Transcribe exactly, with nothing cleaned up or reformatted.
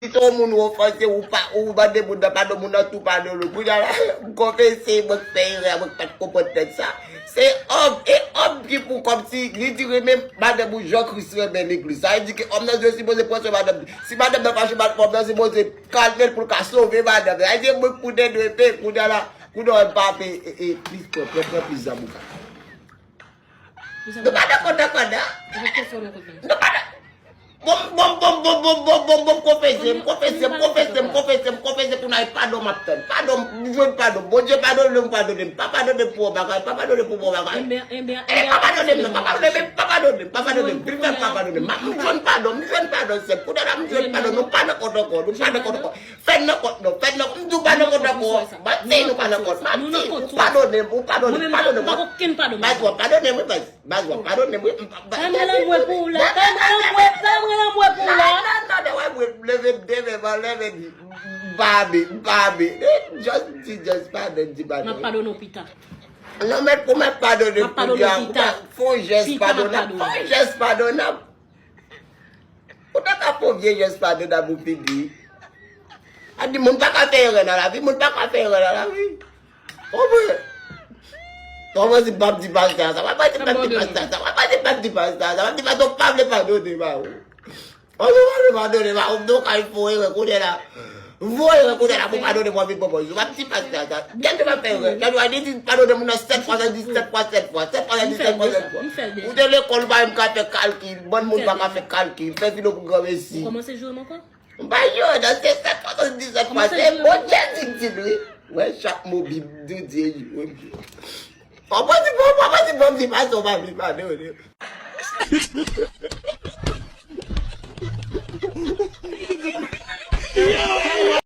Si se yon moun ou ofanse, ou pa, ou mande moun nan padon, moun nan tou padone w. Kounye a la, m konfese, mwen k fè erè, mwen k pa t konprann tèks sa. Se òb, e òb ki pou kòmsi, li di renmen madanm ou jan Kris renmen legliz. Sa vle di ke òm nan dwe sipoze pran swen madanm li. Si madanm nan fache, òm nan sipoze kalme l pou l ka sove madanm li. Sa vle di mwen k pou tande epe, kounye a la, kounye a w pa pe, e, e, plis pran, pran, pran plis zabouka. Nou pa dakò, dakò, da. Nou pa dakò. Bon, bon, bon, bon, bon, bon, bon, bon, konfese m, konfese m, konfese m, konfese m, konfese m, kounye a e padon m ap tann. Padon, m jwenn padon. Bondye padone m, padone m. Pa padone m pou yon bagay, pa padone m pou yon bagay. Eh, pa padone m, non, pa padone m, pa padone m, pa padone m. Vin fè m pa padone m. M jwenn padon, m jwenn padon, sè. Kounye a la, m jwenn padon, nou pa nan kont ankò, nou pa nan kont ankò. Fè n nan kont, non, fè n nan kont. M di w pa nan kont ankò. Manti, nou pa nan kont. Manti, ou padone m, ou padone m, padone m. Baz, w ap padone m, wi, baz. Baz, w ap padone m, wi. M pa, ba, Fè mwen lanmwe pou ou la, fè mwen lanmwe, fè mwen lanmwe pou ou la. Non, non, non, non, wè, mwen, leve m, leve m, leve m, m pa be, m pa be. Eh, just, di just padon, di padon. M ap padone w pita. Non, men pou mwen padone m kounye a, ou pa fè yon jès padonab, fè yon jès padonab. Ou ta ka fè yon vye jès padonab ou fini. A di moun pa ka fè erè nan lavi, moun pa ka fè erè nan lavi. Konprann? Konprann si m p ap di pastè a sa, w ap di m p ap di pastè a sa, w ap di m p ap di pastè a sa, w ap di pastè w pa vle padone m a ou. Ou pa vle padone m a ou, m nou kay fè erè kounye a la. Voye kounye a la pou padone mwen vin pran pòz. W ap di pastè a sa. Gade w ap fè erè. Gade w ap di padone moun nan sèt fwa, sèt fwa, sèt fwa, sèt fwa, sèt fwa. Ou te lekòl, ou pa menm ka fè kalkil. Bann moun pa ka fè kalkil. Fè filo pou granmesi. Ou kòmanse jwe m ankò? M pa jwe w nan se sèt fwa, sèt fwa. Se Bondye di m di l wi. Wè chak mo Bib di w di e jwe. Papa di bon, papa di bon, di pa sa w pa vle padone.